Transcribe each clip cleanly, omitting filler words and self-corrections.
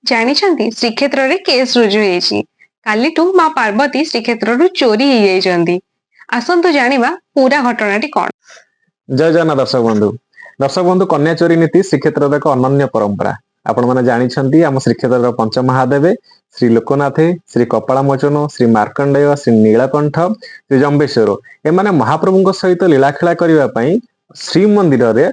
ଜାଣିଛନ୍ତି, ଶ୍ରୀକ୍ଷେତ୍ରରେ କେସ୍ ରୁଜୁ ହେଇଛି। କାଲିଠୁ ମା ପାର୍ବତୀ ଶ୍ରୀକ୍ଷେତ୍ରରୁ ଚୋରି ହେଇଯାଇଛନ୍ତି। ଆସନ୍ତୁ ଜାଣିବା ପୁରା ଘଟଣାଟି କଣ। ଜୟ ଜଗନ୍ନାଥ ଦର୍ଶକ ବନ୍ଧୁ। ଦର୍ଶକ ବନ୍ଧୁ, କନ୍ୟା ଚୋରି ନୀତି ଶ୍ରୀକ୍ଷେତ୍ରର ଏକ ଅନନ୍ୟ ପରମ୍ପରା। ଆପଣମାନେ ଜାଣିଛନ୍ତି, ଆମ ଶ୍ରୀକ୍ଷେତ୍ରର ପଞ୍ଚମହାଦେବେ ଶ୍ରୀ ଲୋକନାଥ, ଶ୍ରୀ କପାଳମୋଚନ, ଶ୍ରୀ ମାର୍କଣ୍ଡେୟ, ଶ୍ରୀ ନୀଳକଣ୍ଠ, ଶ୍ରୀ ଜମ୍ବେଶ୍ୱର, ଏମାନେ ମହାପ୍ରଭୁଙ୍କ ସହିତ ଲୀଳାଖେଳା କରିବା ପାଇଁ ଶ୍ରୀମନ୍ଦିରରେ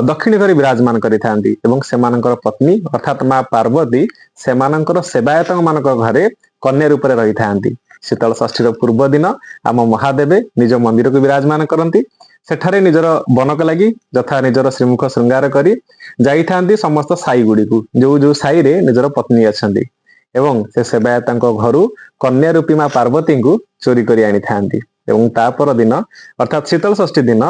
ଦକ୍ଷିଣ କରି ବିରାଜମାନ କରିଥାନ୍ତି ଏବଂ ସେମାନଙ୍କର ପତ୍ନୀ ଅର୍ଥାତ୍ ମା ପାର୍ବତୀ ସେମାନଙ୍କର ସେବାୟତ ମାନଙ୍କ ଘରେ କନ୍ୟା ରୂପରେ ରହିଥାନ୍ତି। ଶୀତଳ ଷଷ୍ଠୀର ପୂର୍ବ ଦିନ ଆମ ମହାଦେବେ ନିଜ ମନ୍ଦିରକୁ ବିରାଜମାନ କରନ୍ତି। ସେଠାରେ ନିଜର ବନକ ଲାଗି ଯଥା ନିଜର ଶ୍ରୀମୁଖ ଶୃଙ୍ଗାର କରି ଯାଇଥାନ୍ତି ସମସ୍ତ ସାଇ ଗୁଡିକୁ, ଯୋଉ ଯୋଉ ସାଇରେ ନିଜର ପତ୍ନୀ ଅଛନ୍ତି, ଏବଂ ସେ ସେବାୟତଙ୍କ ଘରୁ କନ୍ୟା ରୂପୀ ମା ପାର୍ବତୀଙ୍କୁ ଚୋରି କରି ଆଣିଥାନ୍ତି। ଏବଂ ତା ପର ଦିନ ଅର୍ଥାତ୍ ଶୀତଳ ଷଷ୍ଠୀ ଦିନ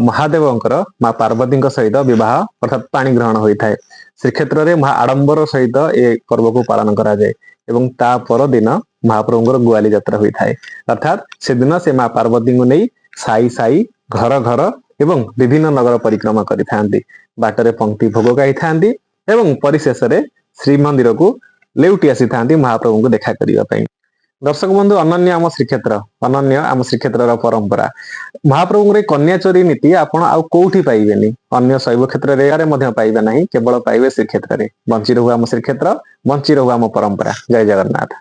ମହାଦେବଙ୍କର ମା ପାର୍ବତୀଙ୍କ ସହିତ ବିବାହ ଅର୍ଥାତ୍ ପାଣି ଗ୍ରହଣ ହୋଇଥାଏ। ଶ୍ରୀକ୍ଷେତ୍ରରେ ମହା ଆଡମ୍ବର ସହିତ ଏ ପର୍ବକୁ ପାଳନ କରାଯାଏ ଏବଂ ତା ପରଦିନ ମହାପ୍ରଭୁଙ୍କର ଗୁଆଲି ଯାତ୍ରା ହୋଇଥାଏ। ଅର୍ଥାତ୍ ସେଦିନ ସେ ମା ପାର୍ବତୀଙ୍କୁ ନେଇ ସାଇ ସାଇ, ଘର ଘର ଏବଂ ବିଭିନ୍ନ ନଗର ପରିକ୍ରମା କରିଥାନ୍ତି। ବାଟରେ ପଙ୍କ୍ତି ଭୋଗ ଗାଇଥାନ୍ତି ଏବଂ ପରିଶେଷରେ ଶ୍ରୀମନ୍ଦିରକୁ ଲେଉଟି ଆସିଥାନ୍ତି ମହାପ୍ରଭୁଙ୍କୁ ଦେଖା କରିବା ପାଇଁ। ଦର୍ଶକ ବନ୍ଧୁ, ଅନନ୍ୟ ଆମ ଶ୍ରୀକ୍ଷେତ୍ର, ଅନନ୍ୟ ଆମ ଶ୍ରୀକ୍ଷେତ୍ରର ପରମ୍ପରା। ମହାପ୍ରଭୁଙ୍କର ଏଇ କନ୍ୟା ଚୋରି ନୀତି ଆପଣ ଆଉ କୋଉଠି ପାଇବେନି। ଅନ୍ୟ ଶୈବ କ୍ଷେତ୍ରରେ ମଧ୍ୟ ପାଇବେ ନାହିଁ, କେବଳ ପାଇବେ ଶ୍ରୀକ୍ଷେତ୍ରରେ। ବଞ୍ଚି ରହୁ ଆମ ଶ୍ରୀକ୍ଷେତ୍ର, ବଞ୍ଚି ରହୁ ଆମ ପରମ୍ପରା। ଜୟ ଜଗନ୍ନାଥ।